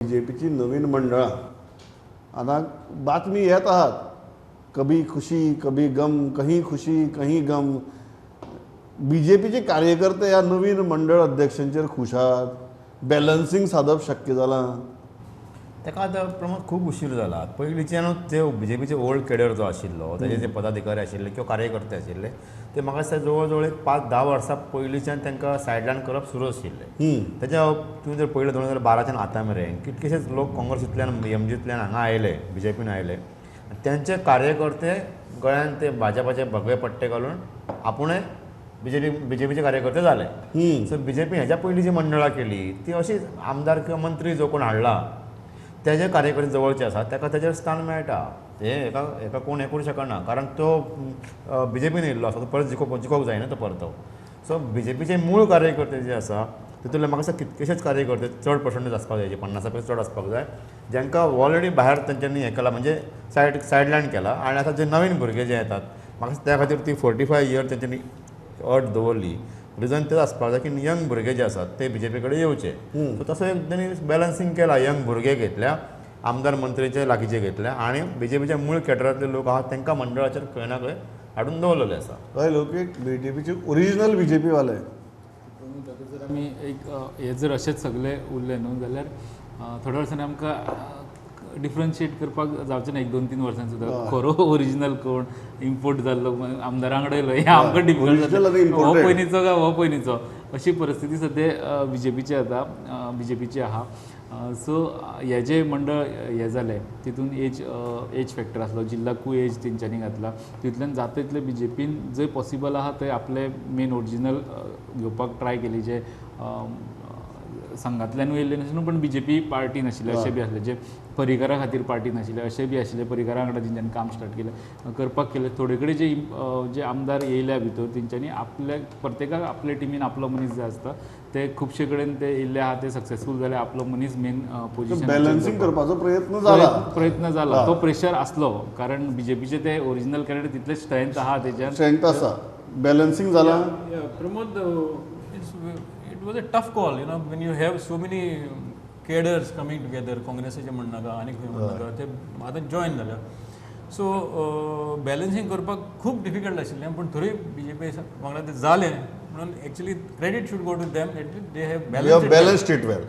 बीजेपीची नवीन मंडळां आतां बातमी येत आहात, कभी खुशी कभी गम, कहीं खुशी कहीं गम. बीजेपीचे कार्यकर्ते ह्या नवीन मंडळ अध्यक्षांचेर खूश आहात? बॅलन्सींग सादप शक्य जालां? ताका आतां प्रमोद खूब उशीर जाला. पयलींच्यानूच ते बीजेपीचे ओल्ड केडर जो आशिल्लो, ताजे जे पदाधिकारी आशिल्ले किंवा कार्यकर्ते आशिल्ले, ते म्हाका दिसता जवळ जवळ एक 5-10 वर्सां पयलींच्यान तांकां सायडलायन करप सुरू आशिल्लें. तेच्या तुवें जर पयलें 2012च्यान आतां मेरेन कितकेशेच लोक काँग्रेसींतल्यान एमजींतल्यान हांगा आयले, बीजेपीन आयले. त्यांचे कार्यकर्ते गळ्यान ते भाजपाचे भगवे पट्टे घालून आपुणूय बीजेपीचे कार्यकर्ते जाले. सो बीजेपी ह्याच्या पयलीं जी मंडळां केली ती अशीच आमदार किंवा मंत्री जो कोण हाडला तेजे कार्यकर्ते जवळचे आसात ताका तेजेर स्थान मेळटा. हे एका एका कोण हें करूं शकना, कारण तो बीजेपीन येयल्लो आसा, तो परत जिखोवंक जायना तो परतो. सो बीजेपीचे मूळ कार्यकर्ते जे आसा तितूंतले म्हाका दिसता कितकेशेच कार्यकर्ते चड पर्संटेज आसपाक जाय, 50 पेक्षा चड आसपाक जाय, जांकां ऑलरेडी भायर तेंच्यांनी हें केलां, म्हणजे सायडलायन केलां. आनी आतां जे नवीन भुरगे जे येतात म्हाका दिसता त्या खातीर ती 45 इयर तेंच्यांनी अट दवरली. रिजन तेच आसपाक जाय की यंग भुरगे जे आसात ते बीजेपी कडेन येवचे. सो तसो एक तेणी बॅलन्सींग केला, यंग भुरगे घेतल्या, आमदार मंत्रीचे लागींचे घेतल्या आनी बीजेपीच्या मूळ केडरांतले लोक आहात तांकां मंडळाचेर खंय ना खंय हाडून दवरलेले आसा. हय लोक बीजेपीचे ओरिजिनल बीजेपी वाले. जर आमी एक हे जर अशेंच सगळे उरले न्हू जाल्यार थोड्या वर्सांनी आमकां डिफरन्शिएट करपाक जावचें ना 1-2-3 वर्सांनी सुद्दां खरो ओरिजिनल कोण, इम्पोर्ट जाल्लो आमदारां कडेन येयलो हें आमकां डिफिकल्ट जातलें, हो पयलींचो काय हो पयलींचो, अशी परिस्थिती सद्या बीजेपीची आतां बीजेपीची आहा. सो हे जे मंडळ हें जालें तितून एज एज फॅक्टर आसलो, जिल्लाकूय एज तेंच्यांनी घातला, तितूंतल्यान जाता तितलें बीजेपीन जंय पॉसिबल आहा थंय आपले मेन ओरिजिनल घेवपाक ट्राय केली, जे संघातल्यानूय येयल्ले नाशिल्ले पण बीजेपी पार्टी नाशिल्ले अशें बी आसले, जे परिकरा खातीर पार्टी नाशिल्ले अशें बी आशिल्ले, परिकरा वांगडा तेंच्यांनी काम स्टार्ट केलें करपाक केलें. थोडे कडेन जे जे आमदार येयल्या भितर तेंच्यांनी आपल्या प्रत्येकाक आपले टिमीन आपलो मनीस जाय आसता, ते खुबशे कडेन ते येयल्ले आहा, ते सक्सेसफूल जाले, आपलो मनीस मेन पोजिशन बॅलन्सींग करपाचो प्रयत्न जाला, प्रयत्न जाला, तो प्रेशर आसलो कारण बीजेपीचे ते ओरिजिनल कॅरेक्टर तितले स्ट्रेंथ आहा, तेच्यान स्ट्रेंथ आसा, बॅलन्सींग जाला. Pramod, it was a tough call, when you have so many cadres coming together, काँग्रेसाचे म्हणनाका आनी खंय म्हणनाका, ते आतां जॉयन जाल्या. सो बॅलन्सींग करपाक खूब डिफिकल्ट आशिल्लें, पूण थोडी बीजेपी वांगडा तें जालें म्हणून actually credit should go to them, at least they have balanced it well.